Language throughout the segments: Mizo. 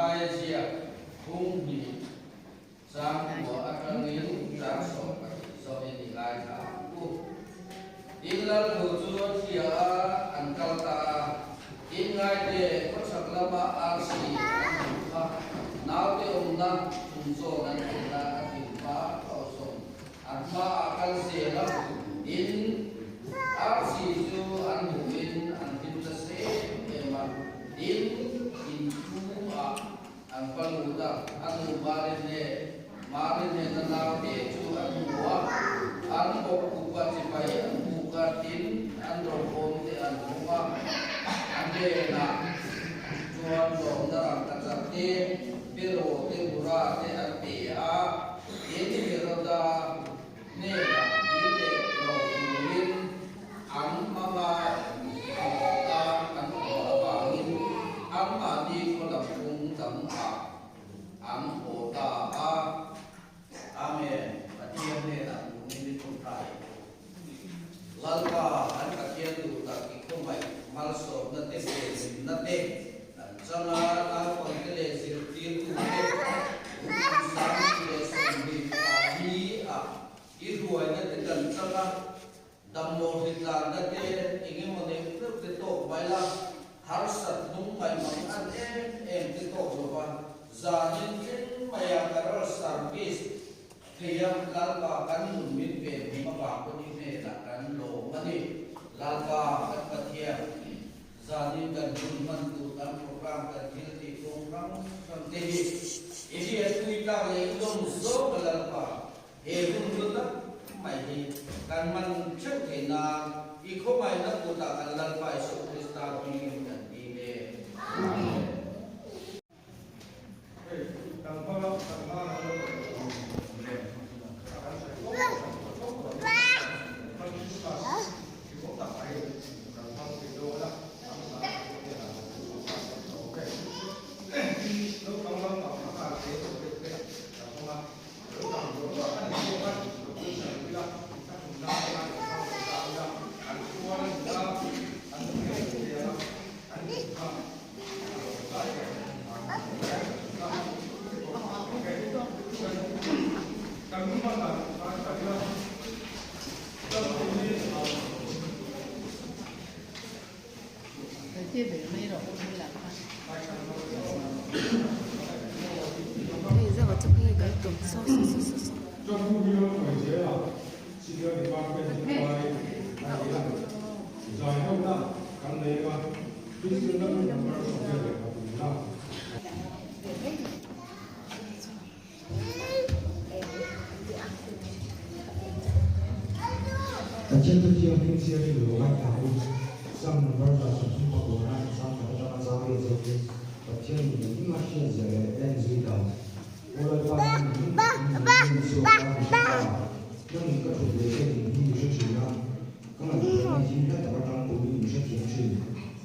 Matthaia ziak phung hnih chang kua atangin chang 12 zawhin i ngaithla ang u. Tin lal thu chu a hria a, an kal ta a. Tin ngaite khawchhak lama arsi an hmuh kha naute awmna chung zawn an enna a thil hma tawh zawng an hmaah kal zel a. Tin arsi chu an hmuhin an hlim nasa em em a. Tin inchhungah An va lut a, a nu Mari hne Mari hnena naute chu an hmu a, an bawk pupa chipai an buk a, tin an rawhawm te an hawng a, a hnenah chuan lawmna rangkachak te, beraw te, mura te an pe a, tin Heroda hnenah kir leh lo turin an hmanga a an haw avangin anmahni khaw lam kawng dang ah an haw ta a. Amen. Pathian hnenah duhmin i ṭawngṭai. Lalpa kan Pathian duh tak i khawngaih malsawmna te venhimna te kan chang a, naupangte leh zirtirtute kum 20 leh 24 ah i hruaina te kan chang a, Damlo hritlanna te eng emaw neuh neuh te tawk mai la, harsat hnung ngaihmang an em em te tawk lo va, zanin thleng maia carol service theia Lalpa kan nun min ven him avang pawh ni hnenah kan lawm a ni. Lalpa kan Pathian, zanin kan hun hman tur kan program kan thil tih kawng hrang hrang te hi i hriatpui tlak leh i dawng zawk a Lalpa. He hun hlu tak mai hi kan man theuh theih nan i khawngaihna kutah kan Lalpa Isu Krista hmingin kan ti e. Amen. Pathian thu thianghlim siamin lo ngaithla u. Psalm number 39 chang khat atanga chang riat zawkin Pathian in engkim a hriat zia leh en zui dan. Aw Lalpa nang in hmun takin min en chhuak a, mi hre ta. Nang in ka thut leh ka din hi mi hre thin a, ka ngaihtuahna hi hla tak atang pawhin mi hrethiam thin.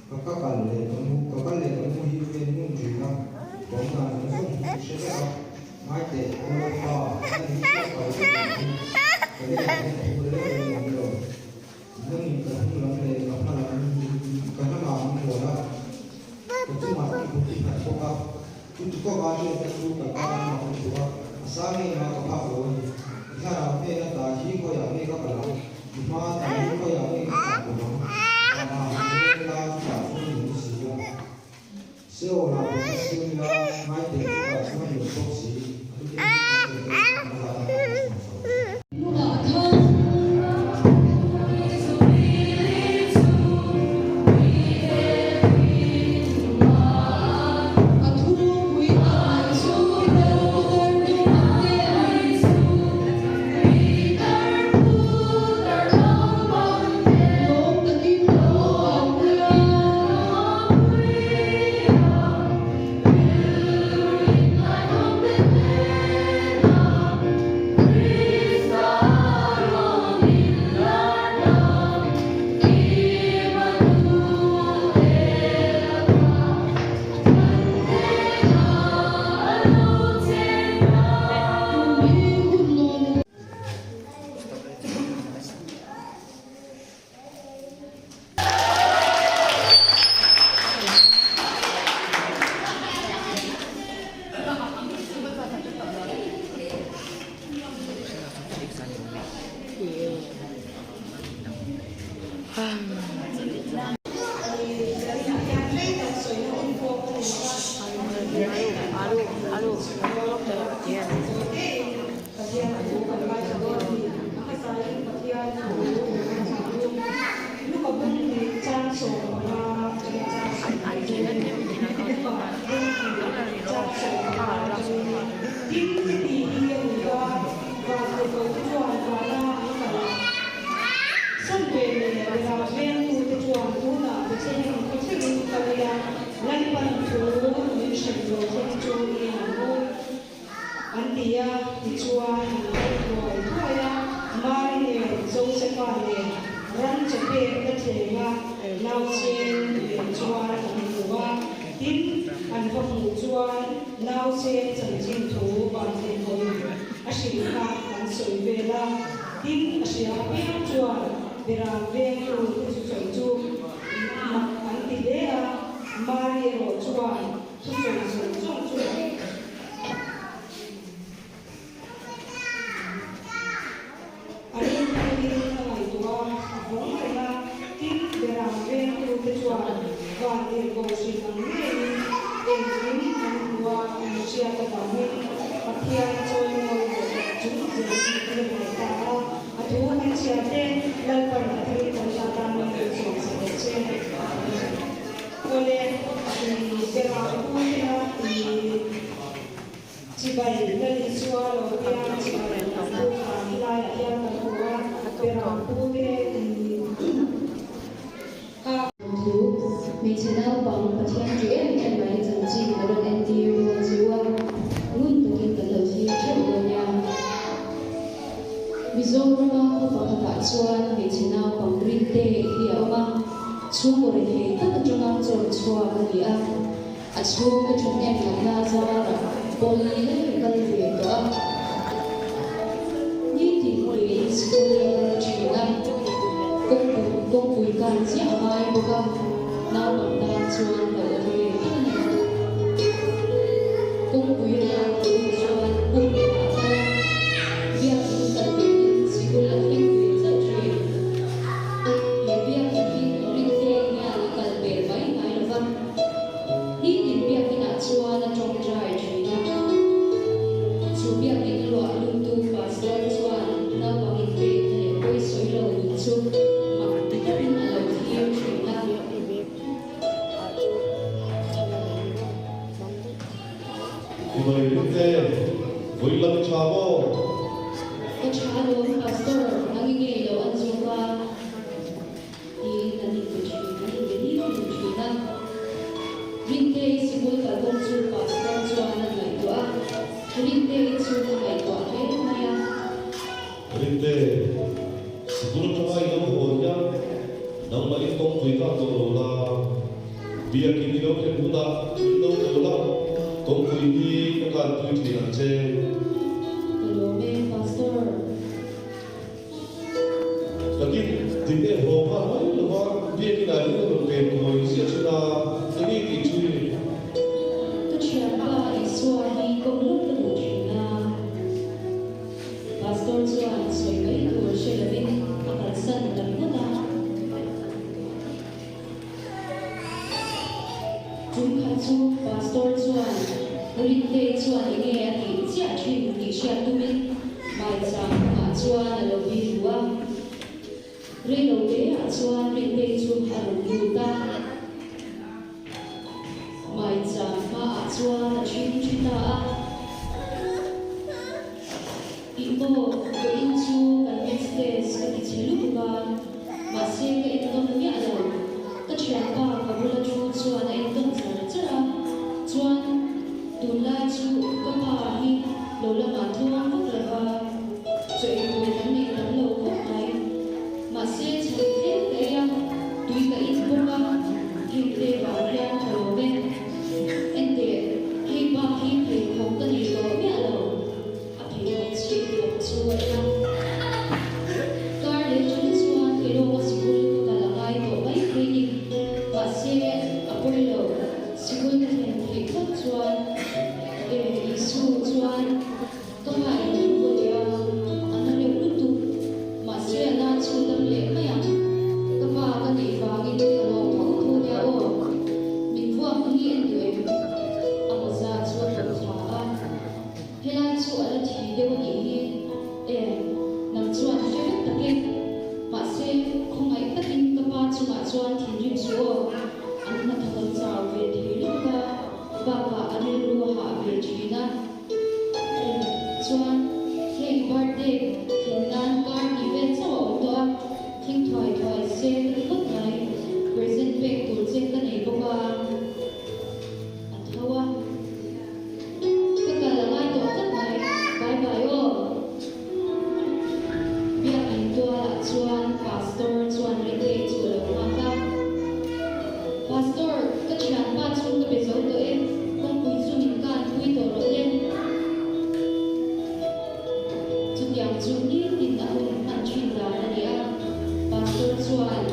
Ka ka kal leh ka mu, ka kal leh ka mu hi ven ngun thin a, ka awm dan zawng zawng hi i hre vek a. Ngai teh, aw Lalpa, nang hi ka kal vek ang hi, ka leh ah hian thu reng reng awm lo. Nangin ka hnung lam leh ka hma lam ka hla lam min hual a, ka chungah i kut i nghat bawk a. Chuti kawngah hriatna chu ka tan a mak lutuk a, a sang em a ka phak lo a ni. I thlarau hnen ata hi khawiah nge ka kal ang? I hma ata hi khawiah nge ka tlan bawk ang? Vanah han leng la, chutah chuan i awm si a. Seoul ah pawh ka siam ila, ngai teh chutah chuan i awm bawk si. A thu te hi kan pe te kan la a kan chhuang chho. An ti a, tichuan an kal thuai thuai a, Mari nen Josefa nen ram chaw pek na thleng a nausen nen chuan an hmu a, tin, an va hmuh chuan nausen chanchin thu vantirhkohin a hrilh kha an sawi vel a, tin, a hria apiang chuan beram vengtu te chu sawi chu mak an ti hle a, Mari erawh chuan thusawi zawng zawng chu A rinpuiin a ngaihtuah a, a vawng reng a, tin, beram vengtute chuan van tirhkoh hrilh ang ngeiin engkim an hmu a, an hriat avangin Pathian chawimawi leh chung zelin an rawn leh ta a. A thu an chhiarte Lalpan a thil kan la tan a min sawmsak rawh che. Awle, beram pute a Chibai Lal Isua lo piang chibai an pu kha helaiah hian kan hmu a, beram pu te kha. Thu, Hmeichhe naupang Pathian ṭih em em mai chanchin ka rawn entir dawn chu a, ngun takin kan lo thlir ṭheuh dawn nia. Mizorama khaw pakhatah chuan hmeichhe naupang Rinte hi a awm a, chhungkaw rethei tak aṭanga chawr chhuak a ni a. A chhungte thahnem ngaihna zarah pawl ni lek a kal ve tawh a. Nitin kein school a kal thin a, kawngpui kawngpui kan chiah a ngai bawk a, naupang tan chuan kal a ve tak a ni. Kawngpui a kal tawh chuan pump ah a kal a, biakin kal pehin sikul a thleng ve chauh thin. He biakin hi Rinte hian a kal vel mai ngai lo va. Nitin biakinah chuan a tawngtai thin a. Chu biakin luah luttu pastor chuan naupang inpekna leh pawi sawi lo nun chu mak ti takin a lo thlir thin a. Chibai Rinte, vawi lam i tha maw? Ka tha lawm pastor, nang i ngei lo an zawk a. Tiin an inbe thin, an inbe ni tin thin a. Rintei sikul kalkawng chu Pastor chuan a ngaihtuah a, Rintei chu a ngaihtuah hle mai a. Rinte, sikul atanga i lo hawn hian nangmah in kawngpui kha tawh lo la, biakin i lo thlen hunah min lo ko la, kawngpui hi ka kanpui thin ang che. Ka lawm e, Pastor. Takin dik e haw nghal mai lo va, biakin ah hian rawn pen kawi ziah thin a, enge tih chu i ni? Ka thianpa Isua hi kawm lawk ka duh thin a, Pastor chuan sawi mai tur hre lovin a kalsan ta ringawt a. Tum khat chu Pastor chuan Rintei chuan enge a tih chiah thin tih hriat tumin Maichang kawngah chuan a lo bih duh a. Reilo teah chuan Rintei chu a rawn lut a. Maichang hmaah chuan a thin thi ta a. Ih maw, vawiin chu kan maths test ka ti chhe lutuk a, mahse ka entawn miah lo. Ka thianpa ka bula thu chuan a entawn char char a, chuan tunlai chu ka pa hi lo lamah tluang vak lo va, chaw ei tur kan nei tam lo khawp mai. Mahse chhan tlem ka ei a, tui ka in bawk a, heng te vang hian ka lawm e. Enteh, hei bak hi pheikhawk ka nei tawh miah lo. A pheikhawk chhip lam chu a en a. Kar leh ṭang chuan Kelawma sikul ka kal ang. chuan thinrim suh aw. An hnathawk an chau ve thei lutuk a, bakah a rilru a hah ve thin a. Chuan hei birthday thlen nan kar hnih vel chauh a awm tawh a, thleng thuai thuai se ka ti ngawt mai. Present pek tur che ka nei bawk a, a tho a. Ka kal a ngai tawh tlat mai, bye bye aw. Biakinn tualah chuan Pastor chuan Rintei chu a lo nghak a. Pastor, ka thianpa chu ka be zo tawh e, kawngpui chu min kan pui tawh rawh le. Chutiang chu nitin a hun hman thin dan a ni a. Pastor chuan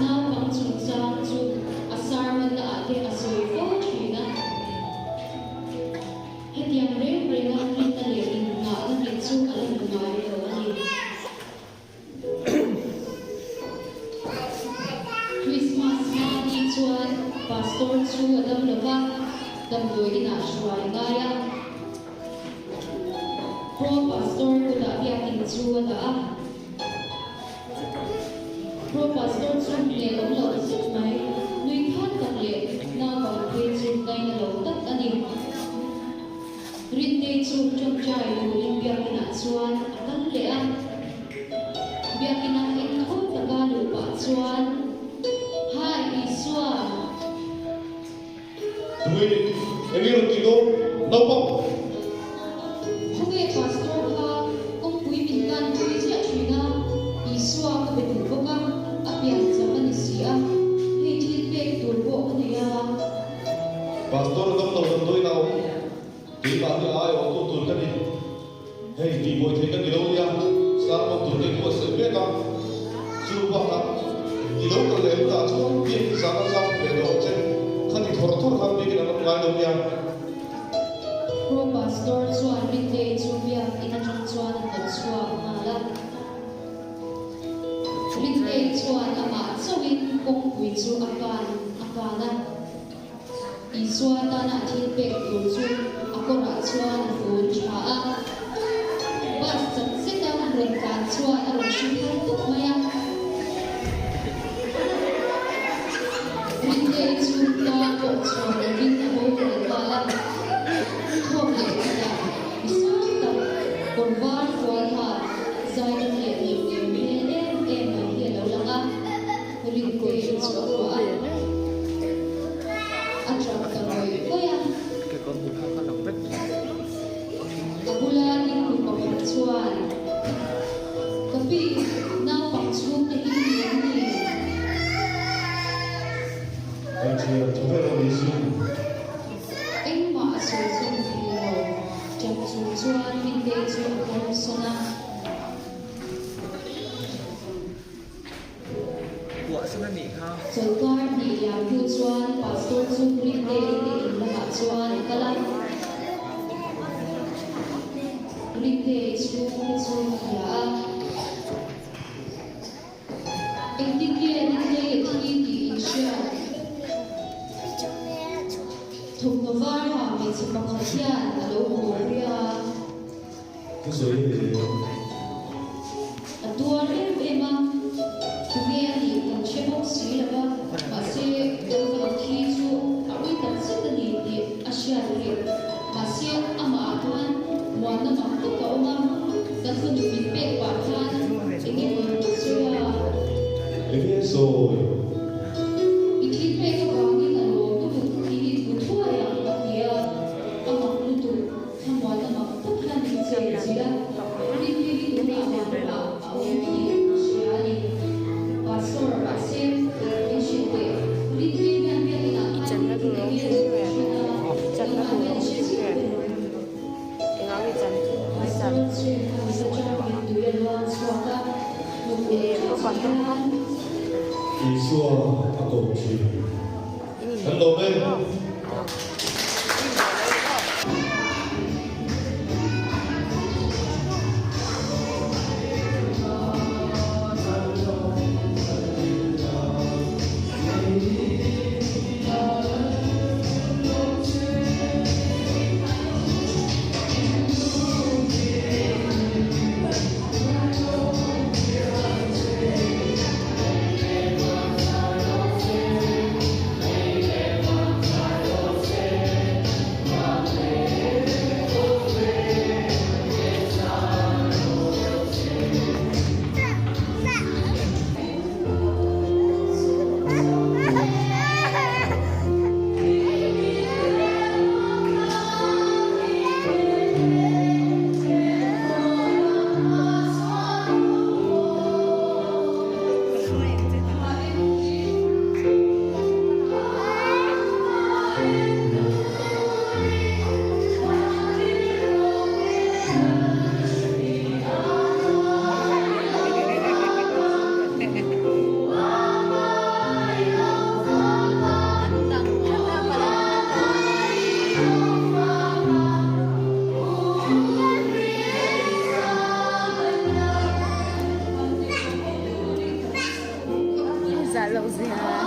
naupang chungchang chu a sermon na ah te a sawi fo thin a. Hetiang reng renga rinna leh innghahna nghet chu a la hmu ngai lo a ni. Krismas hma ni chuan Pastor chu a dam lo va, damdawi inah hruai ngai a. Pro Pastor kutah biakin chu a dah a. Pro Pastor chu hmel awm loh zet mai, nui khan tak leh naupang phei chu ngaina lo tak a ni. Rintei chu ṭawngṭai turin biakinah chuan a kal leh a. Biakina eng tho taka luh pah chuan, Hi Isua! Tui, eng i rawn ti dawn? Naupang! Khawnge Pastor kha kawngpui min kan pui chiah thin a, Isua ka be duh bawk a, a pian cham a ni si a, hei thil pek tur pawh ka nei a. Pastor dam lo damdawiin a awm, keimahni a aiawhtu tur ka ni. Hei tihbuai thei ka ni lo nia, sermon tur te buatsaih mek a, chu bakah i lo kal leh hunah chuan biakin zan a zam ve tawh ang che, khati thawr thawr khan biakin an awm ngai lo nia. Pro Pastor chuan Rintei chu biak in atang chuan a hnawt chhuak nghal a. Rintei chuan amah chauhin kawngpui chu a kan a kan a. Isua tana a thil pek tur chu a kawrah chuan a fun tha a. Bus chak zeta rawn tlan chuan a rawn hri phal tawp mai a. Rintei chu ta pawh chhuah lovin a boral nghal a. Thawk leh khatah mi sang tak kawr var fual ha zaidam leh neuh neuh hmel em em mai hi a lo lang a. Rintei chu a kuah a, a tap ta ngawih ngawih a. A bula ding nu pakhat chuan, Ka pi, naupang chhungte hi ni em ni? Engmah a sawi zawm thei lo, tap chung chuan Rintei chu a kalsan a. Chawlhkar hnih liam hnu chuan Pastor chu Rintei te in lamah chuan a kal a. Rintei chhungte chu a bia a. Engtin nge Rintei a thi tih in hriat? Thawmhnaw var ha hmeichhe pakhat hian a lo haw pui a. A tuar em em a, tunge a nih kan hre bawk si lo va, mahse kan fanu thi chu a ui tak zet a ni tih a hriat theih. Mahse amah ah khan muanna mak tak a awm a, kan fanu min pek pah khan eng emaw rawn sawi a. Enge sawi? I thil pek avangin a lawm lutuk i hmu thuai ang a ti a, a mak lutuk. Thlamuanna mak tak hian min chei chilh a, Rinhlui hi tunah vanramah a awm tih ka hria a ni. Pastor, mahse, min hrilh teh, Rinhlui hian biakinah khan thil enge a rawn thin a, nangmah hian i hre chiah em? Pastor chu a mit atang mittui a luang chhuak a, hnuk ulh ṭeuh chung hian. Isua a ko thin. Kan lawm e. Zah loh zia.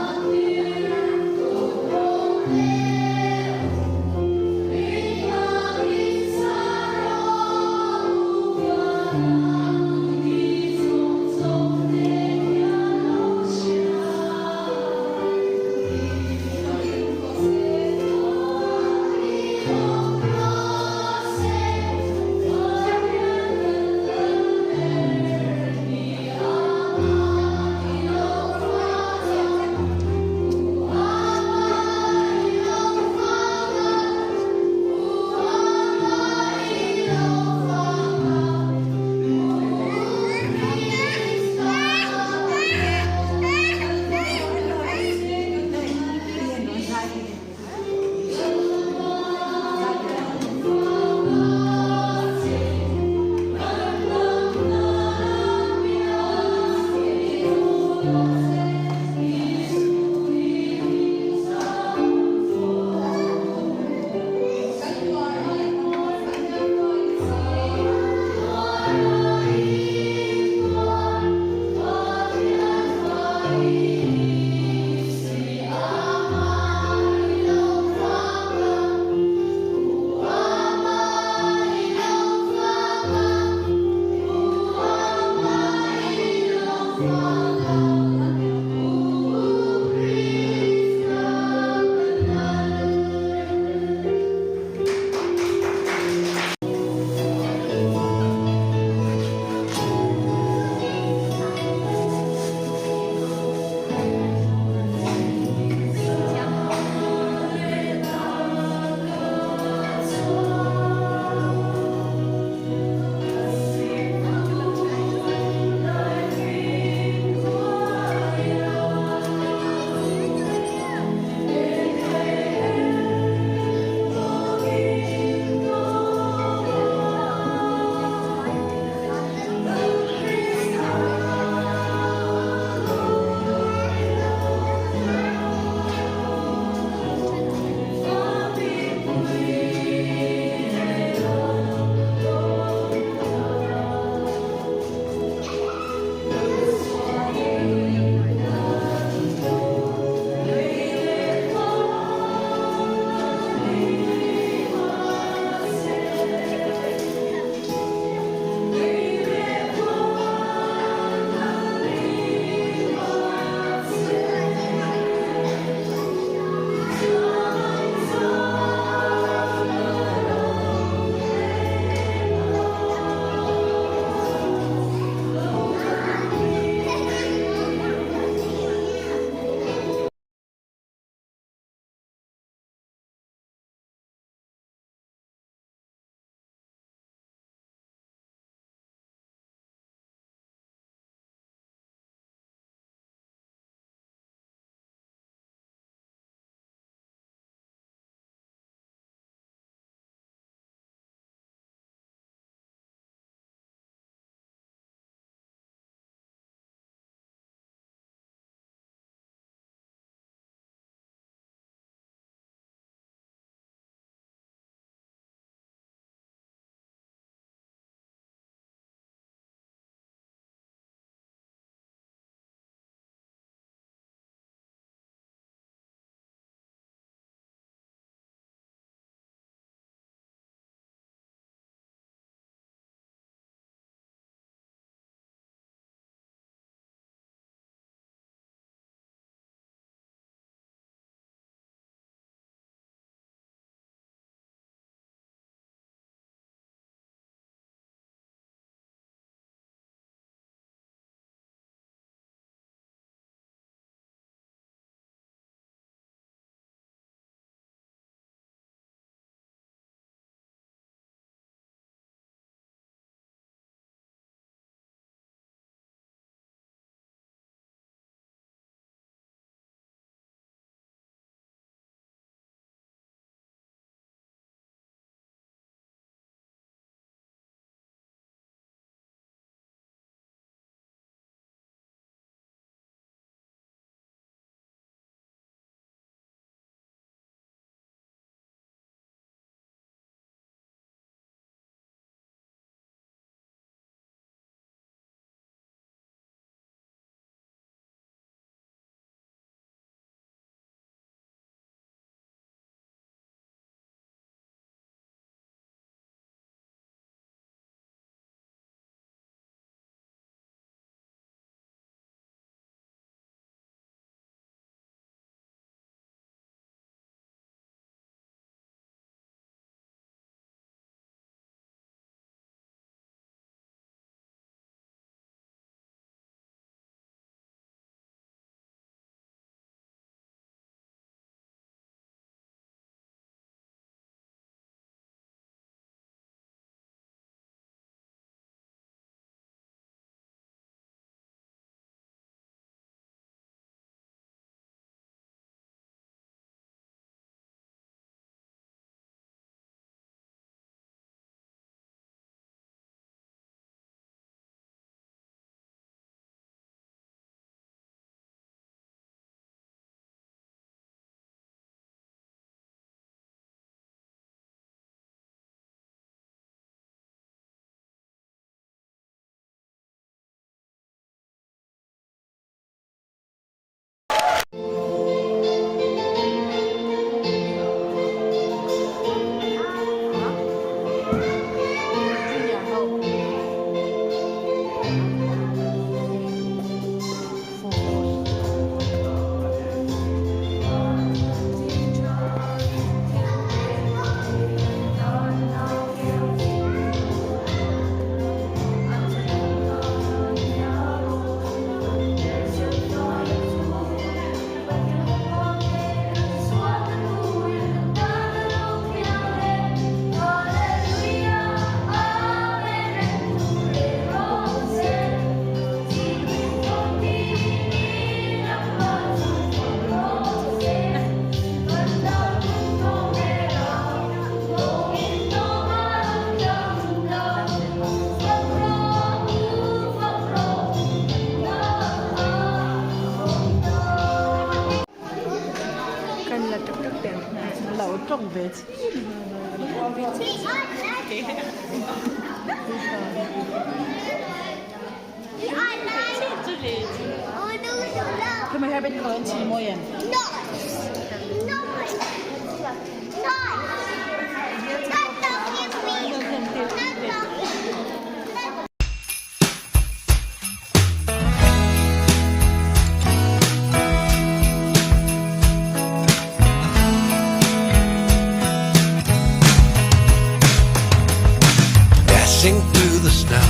Dashing through the snow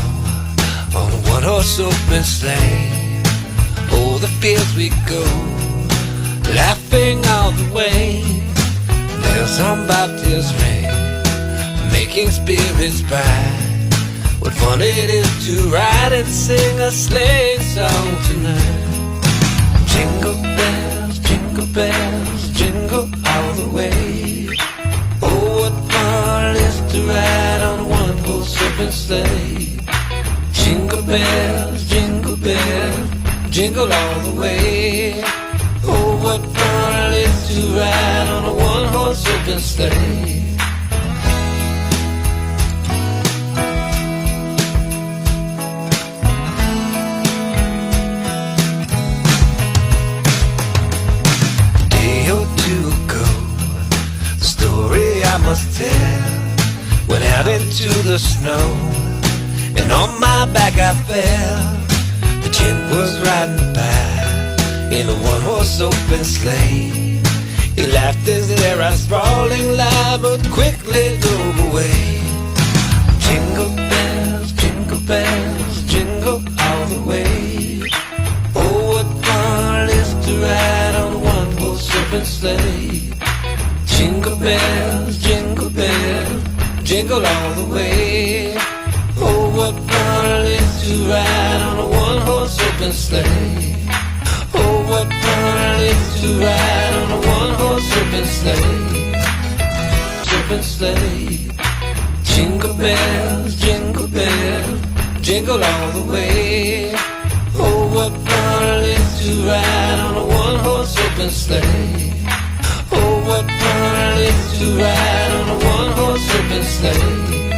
on a one-horse open sleigh. O'er the fields we go, laughing all the way. Bells on bobtails ring, making spirits bright. What fun it is to ride and sing a sleighing song tonight. Jingle bells, jingle bells, jingle all the way. Oh, what fun it is to ride on a one-horse open sleigh. Jingle bells, jingle bells, jingle all the way. Oh, what fun it is to ride on a one-horse open sleigh. Day or two ago, the story I must tell. Went out into the snow, and on my back I fell. The gent was riding by in a one-horse open sleigh. He laughed as there I sprawling lie, but quickly drove away. Jingle bells, jingle bells, jingle all the way. Oh, what fun it is to ride on a one-horse open sleigh. Jingle bells, jingle bells, jingle all the way. Oh, what fun it is to ride on a one-horse open sleigh. Oh, what fun it is to ride on a one-horse open sleigh. Open sleigh. Jingle bells, jingle bells, jingle all the way. Oh, what fun it is to ride on a one-horse open sleigh. Oh, what fun it is to ride on a one-horse open sleigh.